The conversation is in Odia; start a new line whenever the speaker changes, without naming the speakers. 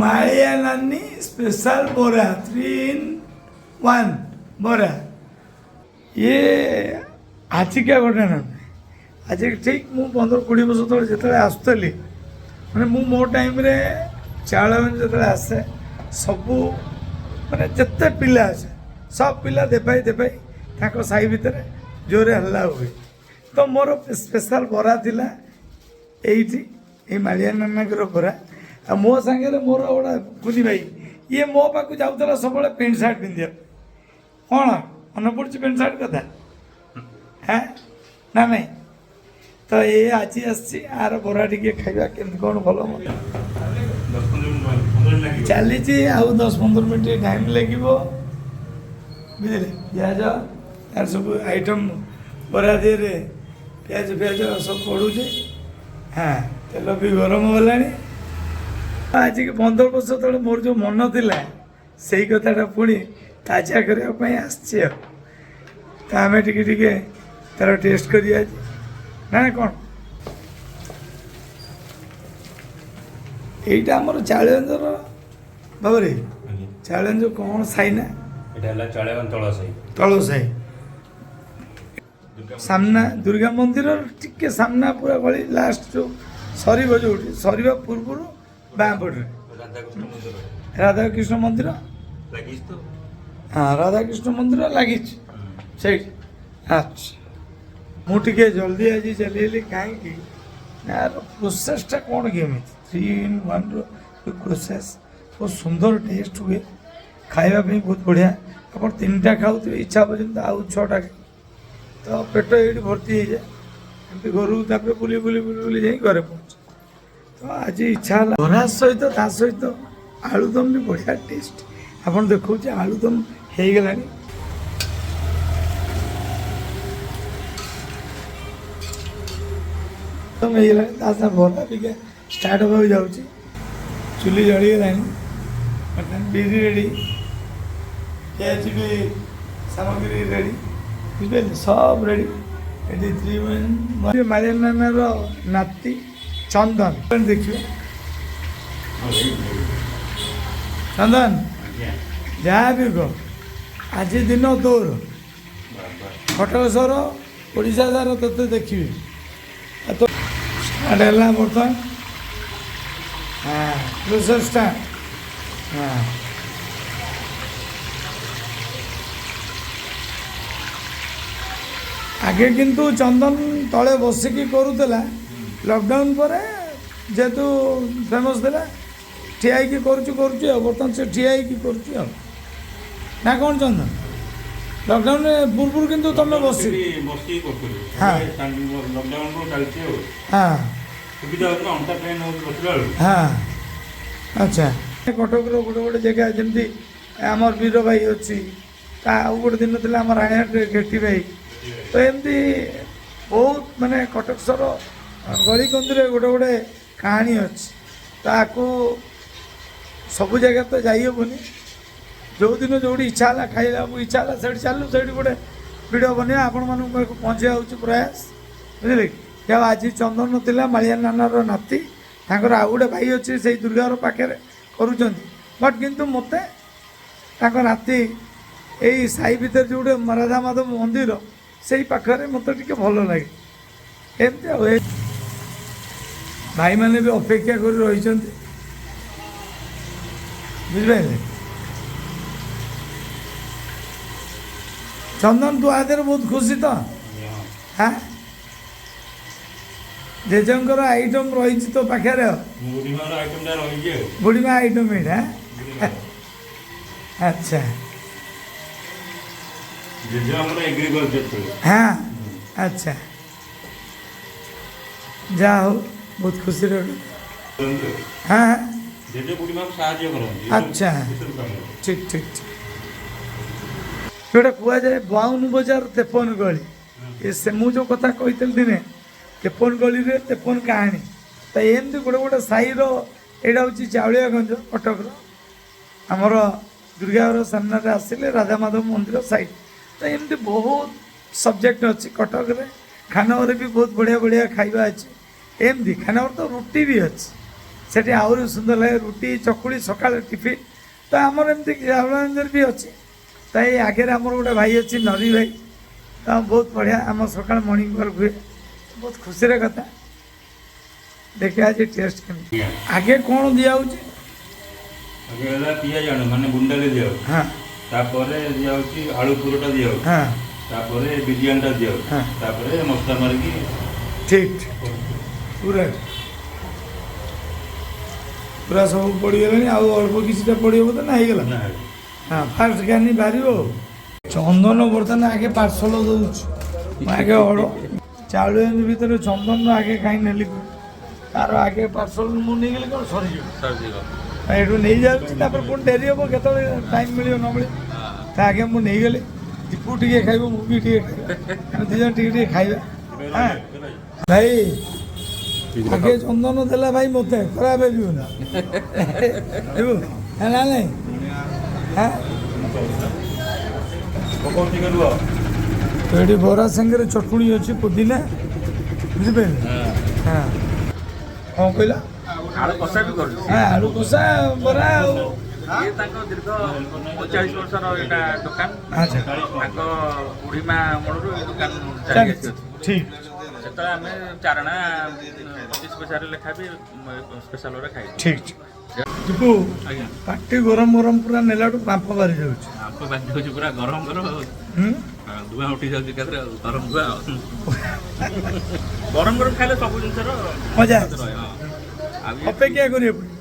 ମାଳିଆ ନାନୀ ସ୍ପେଶାଲ ବରା, 3 ଇନ୍ 1 ବରା। ଇଏ ଆଜିକା ଘଟଣା ନୁହେଁ। ଆଜି ଠିକ୍ ମୁଁ 15-20 ବର୍ଷ ତଳେ ଯେତେବେଳେ ଆସୁଥିଲି, ମାନେ ମୁଁ ମୋ ଟାଇମ୍ରେ ଚାଉଳିଆଗଞ୍ଜ ଯେତେବେଳେ ଆସେ, ସବୁ ମାନେ ଯେତେ ପିଲା ଆସେ, ସବୁ ପିଲା ଦେବାଇ ଦେବାଇ ତାଙ୍କ ସାହି ଭିତରେ ଜୋରେ ହଲ୍ଲା ହୁଏ। ତ ମୋର ସ୍ପେଶାଲ ବରା ଥିଲା ଏଇଠି, ଏଇ ମାଳିଆ ନାନାଙ୍କର ବରା। ଆଉ ମୋ ସାଙ୍ଗରେ ମୋର ଗୋଟେ କୁନି ଭାଇ, ଇଏ ମୋ ପାଖକୁ ଯାଉଥିଲା ସବୁବେଳେ ପ୍ୟାଣ୍ଟ ସାର୍ଟ ପିନ୍ଧିବା। କ'ଣ ମନେ ପଡ଼ୁଛି ପ୍ୟାଣ୍ଟ ସାର୍ଟ କଥା? ହଁ ନା ନାଇଁ? ତ ଏ ଆଜି ଆସିଛି, ଆର ବରା ଟିକେ ଖାଇବା, କେମିତି କ'ଣ ଭଲ ମନ୍ଦ।
10-15 ମିନିଟ୍, 15 ମିନିଟ୍ ଲାଗିବ।
ଚାଲିଛି, ଆଉ 10-15 ମିନିଟ୍ ଟାଇମ୍ ଲାଗିବ, ବୁଝିଲେ? ପିଆଜ ତାର ସବୁ ଆଇଟମ୍ ବରା ଦେହରେ ପିଆଜ ଫିଆଜ ସବୁ ପଡ଼ୁଛି। ହଁ, ତେଲ ବି ଗରମ ହେଲାଣି। ଆଜିକି 15 ବର୍ଷ ତଳେ ମୋର ଯେଉଁ ମନ ଥିଲା, ସେଇ କଥାଟା ପୁଣି ତାଜା କରିବା ପାଇଁ ଆସିଛି। ଆଉ ତ ଆମେ ଟିକେ ଟିକେ ତାର ଟେଷ୍ଟ କରିବା ଆଜି, ନା ନା କ'ଣ? ଏଇଟା ଆମର ଚାଉଳିଆଗଞ୍ଜର ବାବରେ।
ଆଜ୍ଞା।
ଚାଉଳିଆଗଞ୍ଜ କ'ଣ ସାହି ନା?
ଏଇଟା ହେଲା ଚାଳିଆଗଞ୍ଜ ତଳ ସାହି।
ତଳ ସାହି।
ଦୁର୍ଗା।
ସାମ୍ନା ଦୁର୍ଗା ମନ୍ଦିରର ଟିକେ ସାମ୍ନା, ପୁରା ଗଳି ଲାଷ୍ଟ ଯେଉଁ ସରିବ, ଯେଉଁଠି ସରିବା ପୂର୍ବରୁ ବାଁ ପଟରେ।
ରାଧାକୃଷ୍ଣ ମନ୍ଦିର।
ରାଧାକୃଷ୍ଣ ମନ୍ଦିର।
ଲାଗିଛି ତ।
ହଁ, ରାଧାକୃଷ୍ଣ ମନ୍ଦିର ଲାଗିଛି ସେଇଠି। ଆଚ୍ଛା, ମୁଁ ଟିକେ ଜଲ୍ଦି ଆଜି ଚାଲିଗଲି, କାହିଁକି ନା ଆର ପ୍ରୋସେସ୍ଟା କ'ଣ କେମିତି, 3 ଇନ୍ 1ର ଯେଉଁ ପ୍ରୋସେସ୍, ବହୁତ ସୁନ୍ଦର ଟେଷ୍ଟ ହୁଏ, ଖାଇବା ପାଇଁ ବହୁତ ବଢ଼ିଆ। ଆପଣ ତିନିଟା ଖାଉଥିବେ, ଇଚ୍ଛା ହେବ ଯେମିତି ଆଉ ଛଅଟା ଖାଇବେ। ତ ପେଟ ଏଇଠି ଭର୍ତ୍ତି ହେଇଯାଏ ଏମିତି। ଘରକୁ ତାପରେ ବୁଲି ବୁଲି ବୁଲି ବୁଲି ଯାଇ ଘରେ ପହଞ୍ଚେ। ତ ଆଜି ଇଚ୍ଛା ହେଲା ବରା ସହିତ, ତା ସହିତ ଆଳୁଦମ ବି ବଢ଼ିଆ ଟେଷ୍ଟ। ଆପଣ ଦେଖାଉଛି, ଆଳୁଦମ ହେଇଗଲାଣି। ଆଳୁଦମ ହେଇଗଲାଣି, ତା ସାଙ୍ଗେ ବରା ଟିକେ ଷ୍ଟାର୍ଟ ହେବାକୁ ଯାଉଛି। ଚୁଲି ଜଳିଗଲାଣି ବର୍ତ୍ତମାନ, ବିରି ରେଡ଼ି, ପିଆଜ ବି ସାମଗ୍ରୀ ରେଡ଼ି, ବୁଝିପାରିଲେ? ସବୁ ରେଡ଼ି ଏଠି। 3 ମାଳିଆ ନାନାର ନାତି ଚନ୍ଦନ, ଦେଖିବେ। ଚନ୍ଦନ।
ଆଜ୍ଞା।
ଯାହା ବି କହ, ଆଜି ଦିନ ତୋର।
ବାବା।
କଟକ ସହର, ଓଡ଼ିଶା ସାରା ତୋତେ ଦେଖିବେ। ଆଉ ତ ଷ୍ଟାର୍ଟ ହେଲା ବର୍ତ୍ତମାନ। ହଁ, ପ୍ରୋସେସ୍ ଷ୍ଟାର୍ଟ। ହଁ, ଆଗେ କିନ୍ତୁ ଚନ୍ଦନ ତଳେ ବସିକି କରୁଥିଲା। ଲକଡାଉନ୍ ପରେ ଯେହେତୁ ଫେମସ୍ ଥିଲା, ଠିଆ ହେଇକି କରୁଛୁ କରୁଛୁ ଆଉ ବର୍ତ୍ତମାନ ସେ ଠିଆ ହେଇକି କରୁଛୁ ଆଉ, ନା କ'ଣ ଚନ୍ଦନ? ଲକଡାଉନ୍ ପୂର୍ବରୁ କିନ୍ତୁ ତମେ ବସି
ବସିକି କରୁଥିଲି। ଲକଡାଉନରୁ ଚାଲିଛି ଆଉ। ସୁବିଧା ହେଉଛି ନା, ଅଣ୍ଟା ପେନ୍ ହେଉଛି ବସିଲା ବେଳକୁ।
ହଁ, ଆଚ୍ଛା। କଟକର ଗୋଟେ ଗୋଟେ ଜାଗା, ଯେମିତି ଆମର ବୀର ଭାଇ ଅଛି, ତା ଆଉ ଗୋଟେ ଦିନ ଥିଲା ଆମର ରାଣିହାଟରେ ଘେଟି ଭାଇ। ତ ଏମିତି ବହୁତ ମାନେ କଟକ ସହର ଗଳିକନ୍ଦିରେ ଗୋଟେ ଗୋଟେ କାହାଣୀ ଅଛି। ତାକୁ ସବୁ ଜାଗା ତ ଯାଇହେବନି। ଯେଉଁଦିନ ଯେଉଁଠି ଇଚ୍ଛା ହେଲା, ଖାଇବାକୁ ଇଚ୍ଛା ହେଲା, ସେଇଠି ଚାଲିଲୁ, ସେଇଠି ଗୋଟେ ଭିଡ଼ିଓ ବନେଇବା, ଆପଣମାନଙ୍କ ପାଖକୁ ପହଞ୍ଚିବା ହେଉଛି ପ୍ରୟାସ, ବୁଝିଲେ କି? ଯାହା ଆଜି ଚନ୍ଦନ ଥିଲା ମାଳିଆ ନାନାର ନାତି, ତାଙ୍କର ଆଉ ଗୋଟେ ଭାଇ ଅଛି, ସେଇ ଦୁର୍ଗାର ପାଖରେ କରୁଛନ୍ତି। ବଟ୍ କିନ୍ତୁ ମୋତେ ତାଙ୍କ ନାତି ଏଇ ସାହି ଭିତରେ ଯେଉଁ ଗୋଟେ ରାଧା ମାଧବ ମନ୍ଦିର, ସେଇ ପାଖରେ ମୋତେ ଟିକେ ଭଲ ଲାଗେ ଏମିତି। ଆଉ ଏ ଭାଇମାନେ ବି ଅପେକ୍ଷା କରି ରହିଛନ୍ତି, ବୁଝିପାରିଲେ? ଚନ୍ଦନ, ତୁ ଆ ଦେହରେ ବହୁତ ଖୁସି ତ? ହଁ, ଜେଜେଙ୍କର ଆଇଟମ୍ ରହିଛି ତୋ ପାଖରେ ଆଉ।
ବୁଢ଼ୀମାର ଆଇଟମଟା ରହିଛି ଆଉ।
ବୁଢ଼ୀମା ଆଇଟମ୍ ଏଇଟା।
ବୁଢ଼ୀମାର।
ଆଚ୍ଛା।
ଜେଜେ ଆମର ଏଗ୍ରିକଲଚର ଥିଲେ।
ହଁ, ଆଚ୍ଛା, ଯାହା ହଉ, ବହୁତ ଖୁସିର କଥା।
କରନ୍ତି ଆଉ।
ହଁ।
ଜେଜେ ବୁଢ଼ୀମାକୁ ସାହାଯ୍ୟ କରନ୍ତି ଏସବୁ କାମରେ।
ଠିକ୍ ଠିକ୍ ଠିକ୍। ଯେଉଁଟା କୁହାଯାଏ 52 ବଜାର 53 ଗଳି, ଏ ସେ ମୁଁ ଯେଉଁ କଥା କହିଥିଲି ଦିନେ, 53 ଗଳିରେ 53 କାହାଣୀ। ତ ଏମିତି ଗୋଟେ ଗୋଟେ ସାହିର, ଏଇଟା ହେଉଛି ଚାଉଳିଆଗଞ୍ଜ କଟକର, ଆମର ଦୁର୍ଗାଘର ସାମ୍ନାରେ ଆସିଲେ ରାଧାମାଧବ ମନ୍ଦିର ସାଇଡ଼। ତ ଏମିତି ବହୁତ ସବଜେକ୍ଟ ଅଛି କଟକରେ। ଖାନନଗରରେ ବି ବହୁତ ବଢ଼ିଆ ବଢ଼ିଆ ଖାଇବା ଅଛି। ଏମିତି ଖାନନଗର ତ ରୁଟି ବି ଅଛି। ସେଠି ଆହୁରି ସୁନ୍ଦର ଲାଗେ ରୁଟି ଚକୁଳି ସକାଳେ ଟିଫିନ୍। ତ ଆମର ଏମିତି ଚାଉଳିଆଗଞ୍ଜରେ ବି ଅଛି। ତ ଏଇ ଆଗରେ ଆମର ଗୋଟେ ଭାଇ ଅଛି, ନରୀ ଭାଇ, ତ ବହୁତ ବଢ଼ିଆ ଆମ ସକାଳେ ମର୍ଣ୍ଣିଂ ୱାକ୍ ହୁଏ। ବହୁତ ଖୁସିର କଥା। ଦେଖିବା ଆଜି ଟେଷ୍ଟ କେମିତି। ଆଗେ କ'ଣ ଦିଆହେଉଛି?
ଆଗେ ହେଲା ପିଆଜ ଆଣୁ, ମାନେ ଗୁଣ୍ଡାରେ ଦିଆହେଉଛି। ତାପରେ ଦିଆହେଉଛି ଆଳୁ ପୁରଟା ଦିଆହେଉଛି। ତାପରେ ବିରିୟାନୀଟା ଦିଆହେଉଛି। ତାପରେ ମସଲା ମାରିକି।
ଠିକ୍, ପୁରା ପୁରା ସବୁ ପଡ଼ିଗଲାଣି। ଆଉ ଅଳ୍ପ କିଛିଟା ପଡ଼ିବ ତ ନା ହେଇଗଲା?
ନା।
ହଁ, ଫାଷ୍ଟ ଗାନି ବାହାରିବ ଆଉ। ଚନ୍ଦନ ବର୍ତ୍ତମାନ ଆଗେ ପାର୍ସଲ ଦେଉଛି। ମୁଁ ଆଗେ ଚାଉଳ ଭିତରେ ଚନ୍ଦନ ଆଗେ କାହିଁ ନେଲି? ତାର ଆଗେ ପାର୍ସଲ ମୁଁ ନେଇଗଲି, କ'ଣ ସରିଯିବ।
ସରିଯିବ।
ଏଠୁ ନେଇଯାଉଛି, ତାପରେ ପୁଣି ଡେରି ହେବ, କେତେବେଳେ ଟାଇମ୍ ମିଳିବ ନ ମିଳିବ। ତା ଆଗେ ମୁଁ ନେଇଗଲି। ଦୀପୁ ଟିକେ ଖାଇବ, ମୁଁ ବି ଟିକେ ଖାଇବି, ଆମେ ଦୁଇ ଜଣ ଟିକେ ଟିକେ ଖାଇବା। ହଁ ଭାଇ, ଆଗେ ଚନ୍ଦନ ଦେଲା ଭାଇ, ମୋତେ ଖରାପ ଭାବିବୁ ନା ହେବୁ ନା ନାଇଁ? ହଁ।
ପକଉ ଟିକେ ରୁହ।
ତ ଏଠି ବରା ସାଙ୍ଗରେ ଚଟୁଣି ଅଛି, ପୁଦିନା, ବୁଝିପାରିଲେ? ହଁ, କ'ଣ କହିଲ?
ଆଳୁ କଷା ବି କରୁଛି।
ହଁ, ଆଳୁ କଷା, ବରା ଆଉ
ଇଏ ତାଙ୍କ ଦୀର୍ଘ 45 ବର୍ଷର ଏଇଟା ଦୋକାନ। ତାଙ୍କ ବୁଢ଼ୀ ମା ଅମଳରୁ ଏ ଦୋକାନ ଚାଲି
ଚାଲିଛି।
ଆସିଅଛି। ସେତେବେଳେ ଆମେ ଚାରଣା 25 ପଇସାରେ ଲେଖା ବି ସ୍ପେଶାଲ ବରା ଖାଇଛୁ।
ଠିକ୍ ଦୀପୁ।
ଆଜ୍ଞା।
ପାଟି ଗରମ ଗରମ ପୁରା ନେଲାଠୁ ବାମ୍ପ ବାହାରି ଯାଉଛି।
ବାମ୍ପ ବାଜି ଯାଉଛି ପୁରା ଗରମ ଗରମ ଆଉ।
ହୁଁ।
ହଁ, ଧୂଆଁ ଉଠି ଯାଉଛି ଏକାଥରେ ଆଉ, ଗରମ ଧୂଆଁ ଆଉ। ଗରମ ଗରମ ଖାଇଲେ ସବୁ ଜିନିଷର
ମଜା
ରହେ, ହଁ। ଆଉ ଇଏ
ଅପେକ୍ଷା କରିବାକୁ ପଡ଼ିବ।